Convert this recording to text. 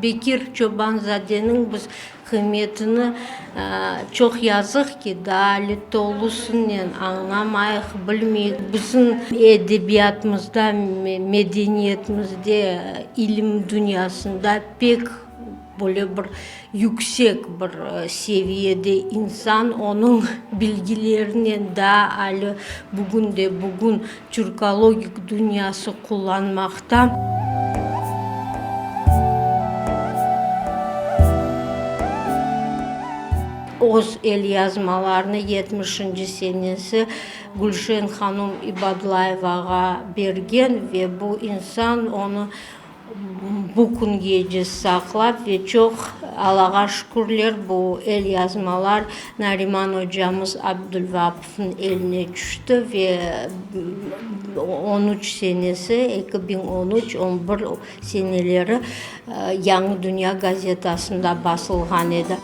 Bekir Çoban-zadeniñ biz qıymetini, çoq yazıq ki, daa ali tolusınen añlamayıq, bilmeyik. Bizim edebiyatımızda, medeniyetimizde, ilim dünyasında pek böyle bir yüksek bir seviyede insan, onıñ bilgilerinen daa ali bugün de bugün türkologik dünyası qullanmaqta. Öz elyazmalarını yetmişinci senesi Gülşen hanum İbadlayevağa bergen ve bu insan onı Bu küngece saqlap ve çoq, Allağa şükürler, bu elyazmalar Nariman ocamız Abdulvapovnıñ eline tüşti ve on üç senesi, 2013, on bir seneleri Yañı dünya gazetasında basılğan edi.